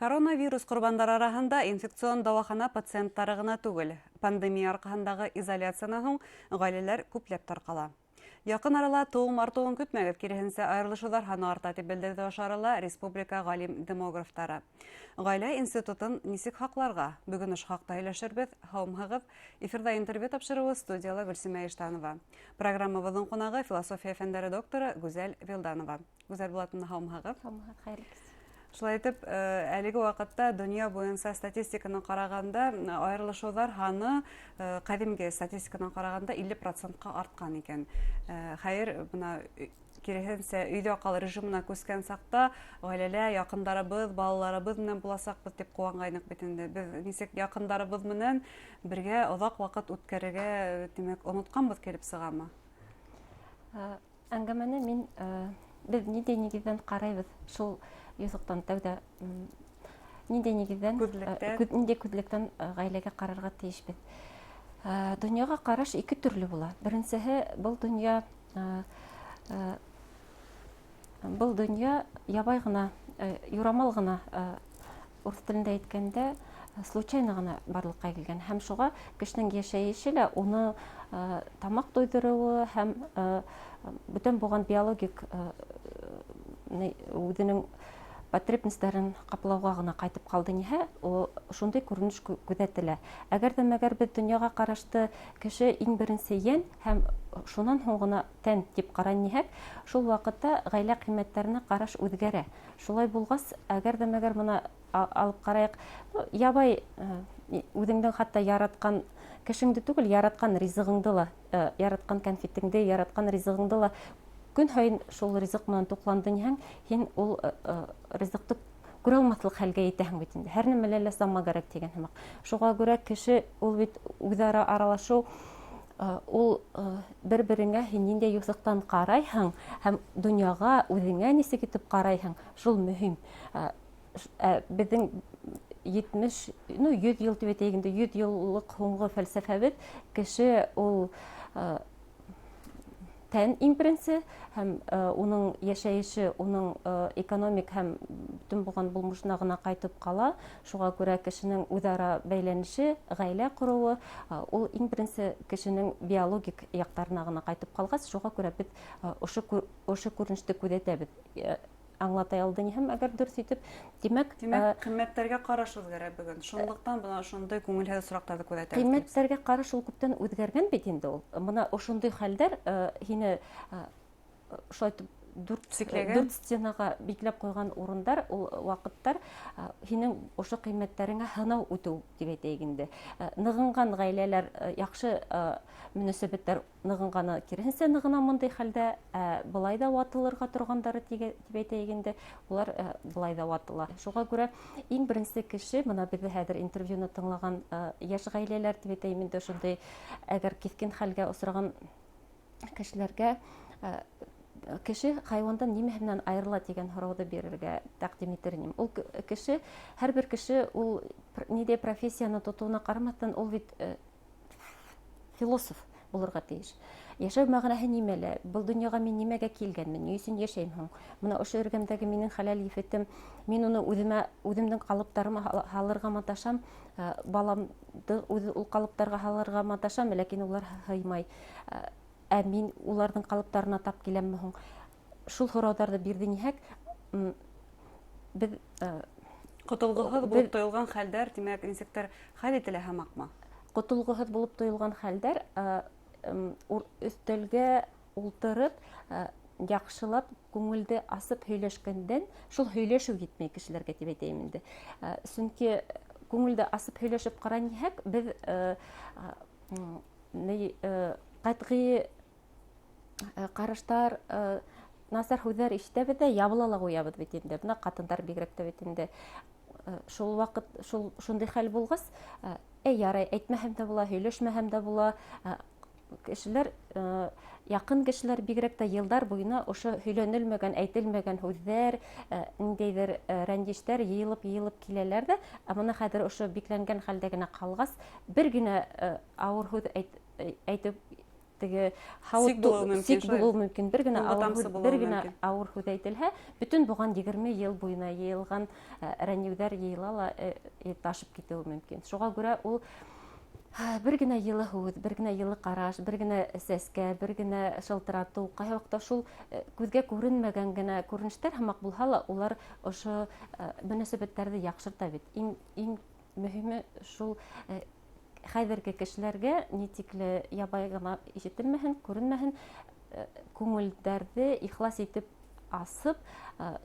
Коронавирус ҡорбандары араһында инфекцион дауахана пациенттары ғына түгел. Пандемия арҡаһындағы изоляциянан һуң ғаиләләр күпләп тарҡала. Яҡын арала тыуым артыуын көтмәгеҙ, киреһенсә, айырылышыуҙар һаны арта, тип белдерҙе ошо арала республика ғалим демографтары. Ғаилә институтын нисек һаҡларға? Бөгөн ошо хаҡта һөйләшербеҙ. Һаумыһығыҙ! Эфирҙа интервью тапшырыуы, студияла Гөлсимә Иштанова. Программабыҙҙың ҡунағы — философия фәндәре докторы Гүзәл Вилданова. Гүзәл Булатовна, һаумыһығыҙ! Һаумыһығыҙ, хәйерле кис! Шулай итеп, әлеге ваҡытта донъя буйынса статистиканы ҡарағанда, айырылышыуҙар һаны ҡәҙимге статистиканан ҡарағанда 50 процентҡа артҡан икән. Хәйер, бына киреһенсә, өйҙә ҡал режимына күскән саҡта ғаиләлә яҡындарыбыҙ, балаларыбыҙ менән буласаҡбыҙ тип ҡыуанғайныҡ бит инде. Беҙ нисек яҡындарыбыҙ менән бергә оҙаҡ ваҡыт үткәрергә, тимәк, онотҡанбыҙ килеп сығамы? Әңгәмәне мин беҙ ниндәй нигеҙҙән ҡарайбыҙ, шул юҫыҡтан тәүҙә ниндәй нигеҙҙән күҙлектән. Ниндәй күҙлектән ғаиләгә ҡарарға тейешбеҙ? Донъяға ҡараш ике төрлө була. Беренсеһе: был донъя ябай ғына, юрамал ғына, урыҫ телендә әйткәндә, случайно ғына барлыҡҡа килгән һәм шуға кешенең йәшәйеше лә уны тамаҡ туйҙырыуы һәм бүтән булған биологик үҙенең потребностарын ҡаплауға ғына ҡайтып ҡалды ниһә, шундай күренеш күҙәтелә. Әгәр ҙә мәгәр беҙ донъяға ҡарашты кеше иң беренсе йән һәм шунан һуң ғына тән тип ҡарай ниһәк, шул ваҡытта ғаилә ҡиммәттәренә ҡараш үҙгәрә. Шулай булғас, әгәр ҙә мәгәр бына алып ҡарайыҡ, ябай үҙеңдең хатта яратҡан кешеңде түгел, яратҡан ризығыңды ла, яратҡан кәнфитеңде, яратҡан ризығыңды ла көн һайын шул ризыҡ менән туҡланды ниһәң, һин ул ризыҡты күрә алмаҫлыҡ хәлгә етәһең бит инде. Һәр нәмәлә лә сама кәрәк тигән һымаҡ. Шуға күрә кеше ул бит үҙ-ара аралашыу ул бер береңә һин ниндәй юҫыҡтан ҡарайһың һәм донъяға үҙеңә нисек итеп ҡарайһың, шул мөһим. Ә беҙҙең 70, ну, 100 йыл тип әйтәйек инде, 100 йыллыҡ һуңғы фәлсәфәбеҙ: кеше ул тән иң беренсе һәм уның йәшәйеше уның экономик һәм бөтөн булған булмышына ғына ҡайтып ҡала. Шуға күрә кешенең үҙ-ара бәйләнеше, ғаилә ҡороуы ул иң беренсе кешенең биологик яҡтарына ғына ҡайтып ҡалғас, шуға күрә беҙ ошо күренеште күҙәтәбеҙ. Аңлатай алды ниһәм, әгәр дөрөҫ итеп, тимәк. Тимәк, ҡиммәттәргә ҡараш үҙгәрә бөгөн. Шунлыҡтан бына ошондай күңелһеҙ осраҡтарҙы күҙәтәбеҙ. Ҡиммәттәргә ҡараш ул күптән үҙгәргән бит инде ул. Бына ошондай хәлдәр һине ошолай итеп дүрт Сикләгән. Дүрт стенаға бикләп ҡуйған урындар, ул ваҡыттар һинең ошо ҡиммәттәреңә һынау үтеү тип әйтәйек инде. Нығынған ғаиләләр, яҡшы мөнәсәбәттәр нығынғаны киреһенсә нығына мындай хәлдә, ә былай да ватылырға торғандары тип әйтәйек инде, улар былай да ватыла. Шуға күрә иң беренсе кеше, бына беҙҙе хәҙер интервьюны тыңлаған йәш ғаиләләр тип әйтәйем инде, ошондай әгәр киҫкен хәлгә осраған кешеләргә кеше хайуандан нимәһе менән айырыла тигән һорауҙы бирергә тәҡдим итер инем. Ул кеше, һәр бер кеше ул ниндәй профессияны тотоуына ҡарамаҫтан, ул бит философ булырға тейеш. Йәшәү мәғәнәһе нимәлә? Был донъяға мин нимәгә килгәнмен? Ни өсөн йәшәйем һуң? Бына ошо эргәмдәге минең хәләл ефетем, мин уны үҙемә, үҙемдең ҡалыптарыма һалырға маташам, баламды үҙ ул ҡалыптарға һалырға маташам, ләкин улар һыймай. Ә мин уларҙың ҡалыптарына тап киләмме һуң? Шул һорауҙарҙы бирҙе ниһәк, беҙ Ҡотолғоһоҙ булып тойолған хәлдәр, тимәк, нисектер хәл ителә һымаҡмы? Ҡотолғоһоҙ булып тойолған хәлдәр өҫтәлгә ултырып, яҡшылап күңелде асып һөйләшкәндән, шул һөйләшеү етмәй кешеләргә тип әйтәйем инде. Сөнки күңелде асып һөйләшеп ҡара ниһәк, беҙ ҡәтғи ҡараштар, насар һүҙҙәр ишетәбеҙ ҙә ябыла ла ҡуябыҙ бит инде. Бына ҡатындар бигерәк тә бит инде. Шул ваҡыт шул шундай хәл булғас, әй, ярай, әйтмәһәм дә була, һөйләшмәһәм дә була. Кешеләр, яҡын кешеләр бигерәк тә йылдар буйына ошо һөйләнелмәгән, әйтелмәгән һүҙҙәр, ниндәйҙер рәнйештәр йыйылып-йыйылып киләләр ҙә, ә бына хәҙер ошо бикләнгән хәлдә генә ҡалғас, бер генә ауыр һүҙ әйтеп Теге һауыт сик булыуы мөмкин, бер генә ауыр һүҙ, бер генә ауыр һүҙ әйтелһә, бөтөн буған 20 йыл буйына йыйылған рәнйеүҙәр йыйыла ла ташып китеүе мөмкин. Шуға күрә ул бер генә йылы һүҙ, бер генә йылы ҡараш, бер генә сәскә, бер генә шылтыратыу, ҡайһы ваҡытта шул күҙгә күренмәгән генә күренештәр һымаҡ булһа ла, улар ошо мөнәсәбәттәрҙе яҡшырта бит. Иң иң мөһиме шул хәҙерге кешеләргә ни тикле ябай ғына ишетелмәһен, күренмәһен, күңелдәрҙе ихлас итеп асып,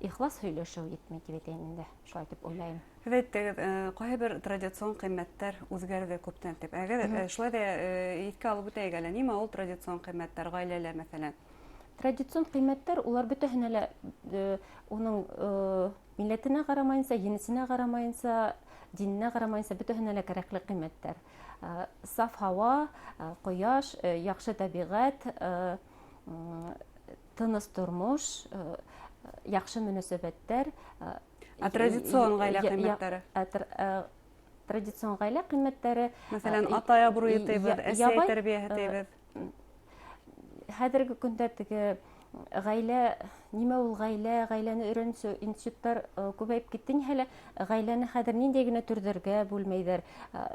ихлас һөйләшеү етмәй тип әйтәйем инде, шулай тип уйлайым. Һеҙ әйттегеҙ, ҡайһы бер традицион ҡиммәттәр үҙгәрҙе күптән тип. Әгәр шулай ҙа иҫкә алып үтәйек әле, нимә ул традицион ҡиммәттәр ғаиләлә, мәҫәлән? Традицион ҡиммәттәр улар бөтәһенә лә уның милләтенә ҡарамайынса, енесенә ҡарамайынса, диненә ҡарамайынса бөтәһенә лә кәрәкле ҡиммәттәр. Саф һауа, ҡояш, яҡшы тәбиғәт, тыныс тормош, яҡшы мөнәсәбәттәр. Ә традицион ғаилә ҡиммәттәре? Традицион ғаилә ҡиммәттәре. Мәҫәлән, атай абруйы тейбеҙ, әсәй тәрбиәһе тейбеҙ. Хәҙерге көндә теге ғаилә, нимә ул ғаилә, ғаиләне өйрәнеүсе институттар күбәйеп китте ниһә лә, ғаиләне хәҙер ниндәй генә төрҙәргә бүлмәйҙәр,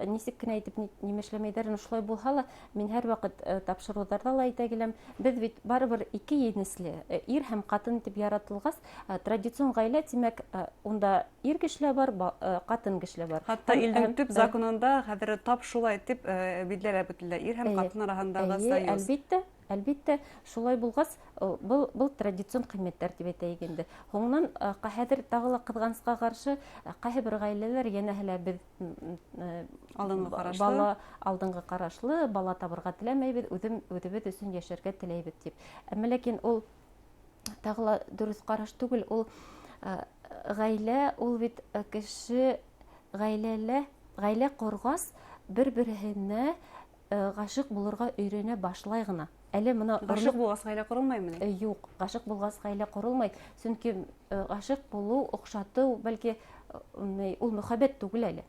нисек кенә итеп нимә эшләмәйҙәр, шулай булһа ла, мин һәр ваҡыт тапшырыуҙарҙа ла әйтә киләм, беҙ бит барыбер ике енесле, ир һәм ҡатын тип яратылғас, традицион ғаилә, тимәк, унда ир кеше лә бар, ҡатын кеше лә бар. Хатта илдең төп законында хәҙер тап шулай тип билдәләп үтелә, ир һәм ҡатын араһындағы союз. Әлбиттә. Әлбиттә, шулай булғас, был традицион ҡиммәттәр тип әйтәйек инде. Һуңынан хәҙер тағы ла ҡыҙғанысҡа ҡаршы ҡайһы бер ғаиләләр йәнәһе лә беҙ алдынғы ҡарашлы, бала алдынғы ҡарашлы, бала табырға теләмәйбеҙ, үҙебеҙ өсөн йәшәргә теләйбеҙ тип. Әммә ләкин ул тағы ла дөрөҫ ҡараш түгел. Ул ғаилә, ул бит кеше ғаиләлә, ғаилә ҡорғас бер-береһенә ғашиҡ булырға өйрәнә башлай ғына. Әле бына ғашиҡ булғас ғаилә ҡоролмаймы ни? Юҡ, ғашиҡ булғас ғаилә ҡоролмай. Сөнки ғашиҡ булыу, оҡшатыу, бәлки ул мөхәббәт түгел әле.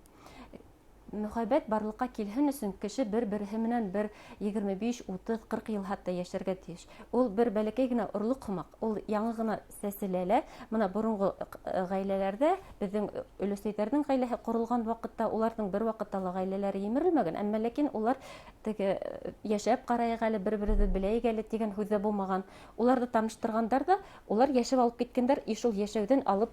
Мөхәббәт барлыҡҡа килһен өсөн кеше бер-береһе менән бер 25, 30, 40 йыл хатта йәшәргә тейеш. Ул бер бәләкәй генә орлоҡ һымаҡ, ул яңы ғына сәселә лә. Бына боронғо ғаиләләрҙә, беҙҙең өләсәйҙәрҙең ғаиләһе ҡоролған ваҡытта уларҙың бер ваҡытта ла ғаиләләре емерелмәгән, әммә ләкин улар теге йәшәп ҡарайыҡ әле, бер-беребеҙҙе беләйек әле тигән һүҙ ҙә булмаған. Уларҙы таныштырғандар ҙа, улар йәшәп алып киткәндәр, и шул йәшәүҙән алып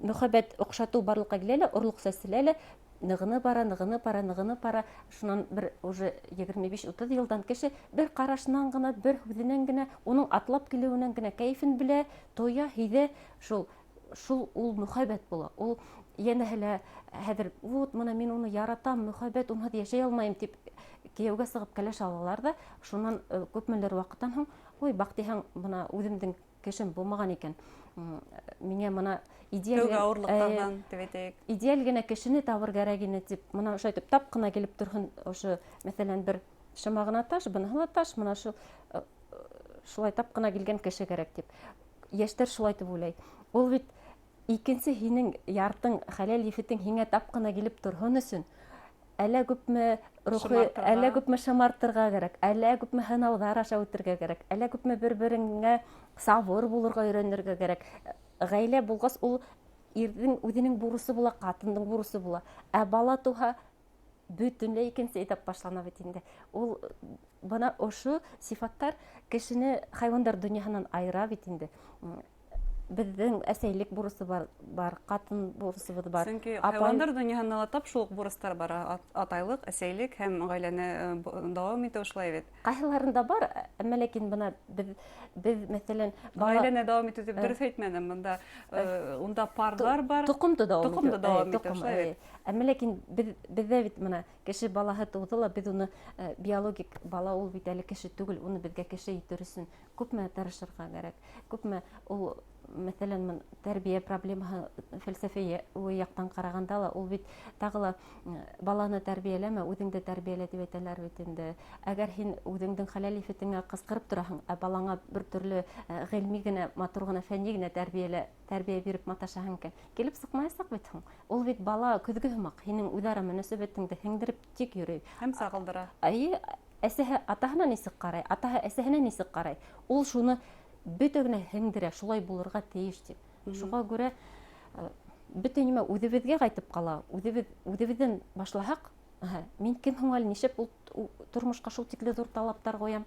мөхәббәт оҡшатыу барлыҡҡа килә лә, орлоҡ сәселә лә, нығыны бара, нығыны бара, ныгыны бара. Шунан бер уже 25-30 йылдан кеше бер ҡарашынан ғына, бер һүҙенән генә, уның атлап килеүенән генә кәйефен белә, тоя, һиҙә, шул ул мөхәббәт була. Ул йәнәһе лә хәҙер, вот, мына мин уны яратам, мөхәббәт, унһыҙ йәшәй алмайым тип кейәүгә сығып кәләш алалар ҙа, шунан күпмелер ваҡыттан һуң, ой, баҡтиһәң, бына үҙемдең кешем булмаған икән. Миңә мына идеаль ауырлыҡтарҙан тип әйтәйек. Идеаль генә кешене табыр кәрәк ине тип, мына ошо әйтеп тап ҡына килеп торһон, ошо, мәҫәлән, бер шыма ғына таш, быныһы ла таш, мына шул шулай тап ҡына килгән кеше кәрәк тип. Йәштәр шулай тип уйлай. Ул бит икенсе һинең яртың, хәләл ефетең һиңә тап ҡына килеп торһон өсөн әллә күпме рухи, әллә күпме шымартырға кәрәк, әллә күпме һынауҙар аша үтергә кәрәк, әллә күпме бер-береңә сабыр булырға өйрәнергә кәрәк. Ғаилә булғас, ул ирҙең үҙенең бурысы була, ҡатындың бурысы була. Ә бала тыуһа, бөтөнләй икенсе этап башлана бит инде. Ул бына ошо сифаттар кешене хайуандар донъяһынан айыра бит инде. Беҙҙең әсәйлек бурысы бар, ҡатын бурысыбыҙ бар. Сөнки хайуандар донъяһында ла тап шул уҡ бурыстар бар, атайлыҡ, әсәйлек һәм ғаиләне дауам итеү, шулай бит. Ҡайһыларында бар, әммә ләкин бына беҙ мәҫәлән, ғаиләне дауам итеү тип дөрөҫ әйтмәнем, бында унда парҙар бар. Тоҡомдо дауам итеү, шулай бит. Әммә ләкин беҙҙә бит бына кеше балаһы тыуҙы ла, беҙ уны биологик бала ул бит әле кеше түгел, уны беҙгә кеше итер өсөн күпме тырышырға кәрәк, күпме ул, мәҫәлән, тәрбиә проблемаһы фәлсәфи яҡтан ҡарағанда ла, ул бит тағы ла баланы тәрбиәләмә, үҙеңде тәрбиәлә тип әйтәләр бит инде. Әгәр һин үҙеңдең хәләл ефетеңә ҡысҡырып тораһың, ә балаңа бер төрлө ғилми генә, матур ғына, фәнни генә тәрбиә биреп маташаһың икән, килеп сыҡмаясаҡ бит һуң. Ул бит бала көҙгө һымаҡ, һинең үҙ-ара мөнәсәбәтеңде һеңдереп тик йөрөй. Һәм сағылдыра. Эйе, Әсәһе атаһына нисек ҡарай, атаһы әсәһенә нисек ҡарай, ул шуны бөтә генә һеңдерә, шулай булырға тейеш тип. Шуға күрә бөтә нимә үҙебеҙгә ҡайтып ҡала. Үҙебеҙ үҙебеҙҙән башлаһаҡ, мин кем һуң әле, нишләп ул тормошҡа шул тикле ҙур талаптар ҡуям,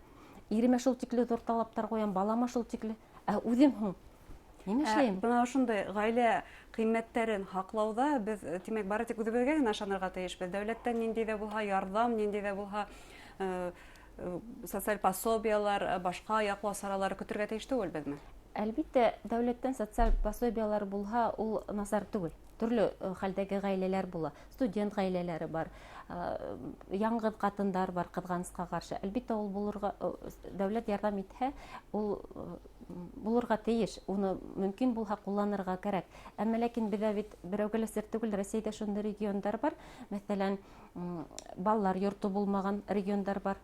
иремә шул тикле ҙур талаптар ҡуям, балама шул тикле, ә үҙем һуң нимә эшләйем? Бына ошондай ғаилә ҡиммәттәрен һаҡлауҙа беҙ, тимәк, бары тик үҙебеҙгә генә ышанырға тейешбеҙ. Дәүләттән ниндәй ҙә булһа ярҙам, ниндәй ҙә булһа социаль пособиялар, башҡа яҡлау саралары көтөргә тейеш түгелбеҙме? Әлбиттә, дәүләттән социаль пособиялар булһа, ул насар түгел. Төрлө хәлдәге ғаиләләр була. Студент ғаиләләре бар, яңғыҙ ҡатындар бар, ҡыҙғанысҡа ҡаршы. Әлбиттә, ул булырға, дәүләт ярҙам итһә, ул булырға тейеш. Уны мөмкин булһа ҡулланырға кәрәк. Әммә ләкин беҙҙә бит берәүгә лә сер түгел, Рәсәйҙә шундай региондар бар. Мәҫәлән, балалар йорто булмаған региондар бар,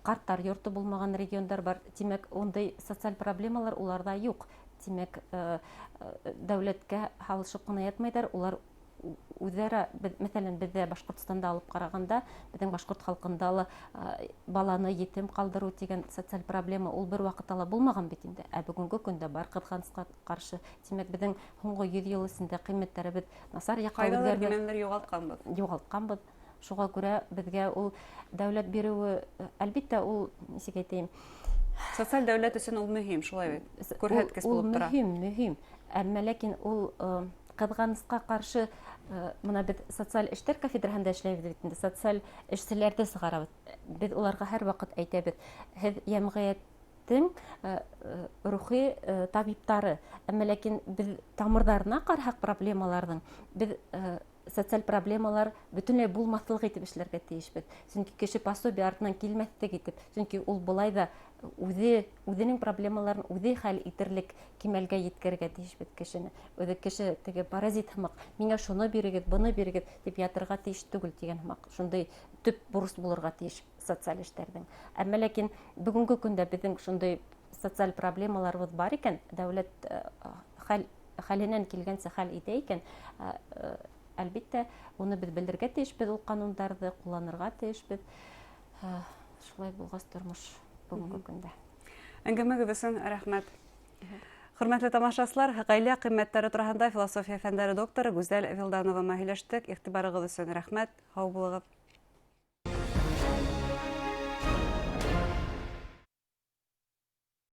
ҡарттар йорто булмаған региондар бар. Тимәк, ундай социаль проблемалар уларҙа юҡ. Тимәк, дәүләткә һалышып ҡына ятмайҙар, улар үҙҙәре, мәҫәлән, беҙҙә Башҡортостанда алып ҡарағанда, беҙҙең башҡорт халҡында ла баланы етем ҡалдырыу тигән социаль проблема ул бер ваҡытта ла булмаған бит инде. Ә бөгөнгө көндә бар, ҡыҙғанысҡа ҡаршы. Тимәк, беҙҙең һуңғы 100 йыл эсендә ҡиммәттәребеҙ насар яҡҡа Ҡайҙалыр үҙгәрҙе. нимәнелер юғалтҡанбыҙ. Юғалтҡанбыҙ. Шуға күрә беҙгә ул дәүләт биреүе, әлбиттә, ул, нисек әйтәйем, социаль дәүләт өсөн ул мөһим, шулай бит? Күрһәткес булып тора. Ул мөһим, мөһим. Әммә ләкин ул ҡыҙғанысҡа ҡаршы, бына беҙ социаль эштәр кафедраһында эшләйбеҙ бит инде, социаль эшселәрҙе сығарабыҙ. Беҙ уларға һәр ваҡыт әйтәбеҙ, һеҙ йәмғиәттең рухи табиптары. Әммә ләкин беҙ тамырҙарына ҡараһаҡ проблемаларҙың, беҙ социаль проблемалар бөтөнләй булмаҫлыҡ итеп эшләргә тейешбеҙ. Сөнки кеше пособие артынан килмәҫлек итеп, сөнки ул былай ҙа үҙенең проблемаларын үҙе хәл итерлек кимәлгә еткерергә тейешбеҙ кешене. Үҙе кеше теге паразит һымаҡ, миңә шуны бирегеҙ, быны бирегеҙ тип ятырға тейеш түгел тигән һымаҡ. Шундай төп бурыс булырға тейеш социаль эштәрҙең. Әммә ләкин бөгөнгө көндә беҙҙең шундай социаль проблемаларыбыҙ бар икән, дәүләт хәленән килгәнсә хәл итә икән, әлбиттә, уны беҙ белергә тейешбеҙ, ул ҡанундарҙы ҡулланырға тейешбеҙ. Шулай булғас тормош бөгөнгө көндә. Әңгәмәгеҙ өсөн рәхмәт. Хөрмәтле тамашасылар, ғаилә ҡиммәттәре тураһында философия фәндәре докторы Гүзәл Вилданова менән һөйләштек. Иғтибарығыҙ өсөн рәхмәт. Һау булығыҙ.